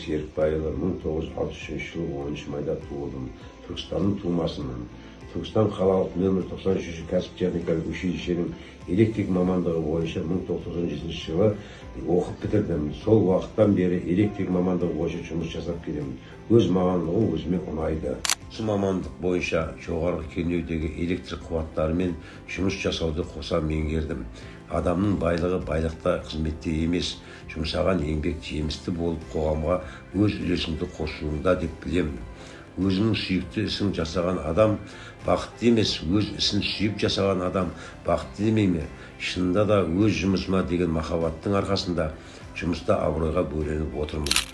Серікбайұлы, 1963 жылы 10 майда туылдым. Түркістанның тумасымын. Түркістан қалалық нөмір 93 кәсіп-техникалық училищенің электрик мамандығы бойынша 1997 жылы оқып бітірдім. Сол уақыттан бері электрик мамандығы бойынша жұмыс жасап келемін. Өз мамандығым өзіме ұнайды. Осы мамандық бойынша жоғарғы кернеудегі электр қуаттарымен жұмыс жасауды қоса меңгердім. Адамның байлығы байлықта, қызметте емес, жұмсаған еңбек жемісті болып, қоғамға өз үлесіңді қосуыңда деп білемін. Өзінің сүйікті ісін жасаған адам бақытты емес, өз ісін сүйіп жасаған адам бақытты демей ме? Шынында да, өз жұмысыма деген махаббаттың арқасында жұмыста абыройға бөленіп отырмын.